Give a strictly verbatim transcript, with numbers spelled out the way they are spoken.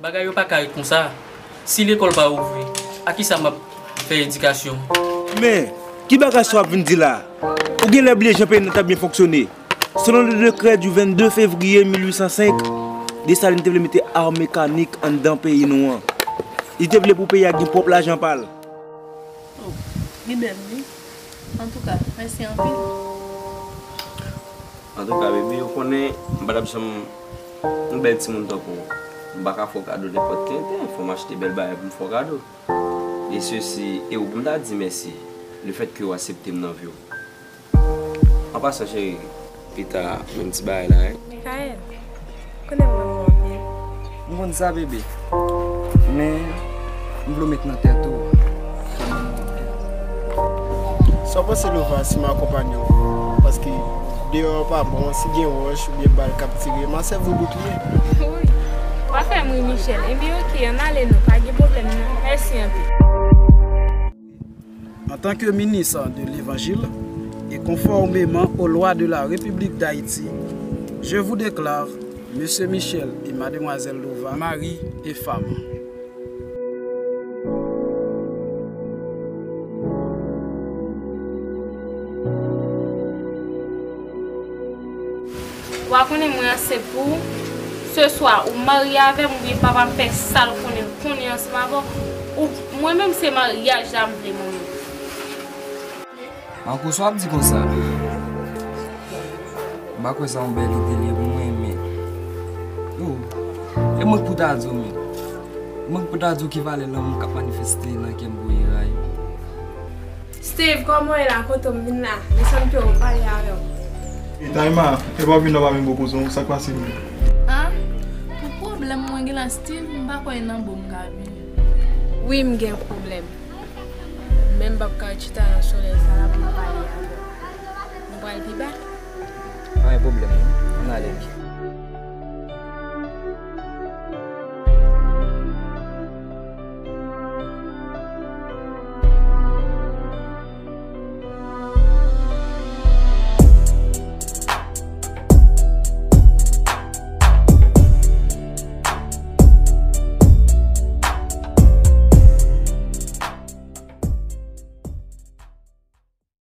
Bagay yo pa ka ret konsa. Si lekòl pa ouvri, a kisa m ap fè edikasyon m? Men, ki bagay sa w ap vin di la? Ou genlè bliye jan peyi n nan t ap byen fonksyone. Selon le décret du vingt-deux février mil huit cent cinq, Desalin te vle mete ar mekanik anndan peyi nou an. Li te vle pou peyi a gen pwòp lajan pa l. Oh, li bèl, wi. Antouka, mèsi anpil. Antouka, baby, ou konnen, m pa t ap janm yon bèl timoun tankou w. M pa ka fè w kado nenpòt tenten, fò m achte bèl bagay pou m fè w kado. E sesi, e ou pou m ta di mèsi, lefètke ou aksepte m nan vi w. An pasan, cheri, pita, menm ti bagay la, wi. Mikael, konnen m renmen w anpil. M konn sa, bebe. Men, m vle w met nan tèt ou ke m renmen w anpil. Sa w panse, Lova, si m akonpanye w? Paske deyò a pa bon, si gen wòch oubyen bal k ap tire, m a sèvi w boukliye. Wi. W a fè m ri, Michel. Ebyen, oke, ann ale non, pa gen pwoblèm non. Mèsi anpil. En tant que ministre de l'Évangile et conformément aux lois de la République d'Haïti, je vous déclare Monsieur Michel et Mademoiselle Lova mari et femme. Ou a konnen mwen ansent pou ou. Se swa ou marye avè m oubyen papa m fè sa l konnen l konnen ansanm avè w. Ou, mwen menm se maryaj la m vle mwen menm. Marcos, w ap di konsa? M pa kwè sa yon bèl ide li ye pou mwen, men. Oh, e mwen k pou ta di w, men. Mwen k pou ta di w ki valè lanmou k ap manifeste nan kè m pou Ira yo. Steve, kòman w ye la? Kote w m vin la? Desann pye w, m pale avè w. E Taima, e pa w vin nan pa vin bon koze w, sa k pase menm? Ah, pou pwoblèm mwen gen la Steve, m pa kwè e nan bon m ka vini. Wi, m gen pwoblèm. Men m p ap ka chita nan solèy sa la pou m pale avè w. Nou pral pi ba? Pa gen pwoblèm non. Ann ale byen.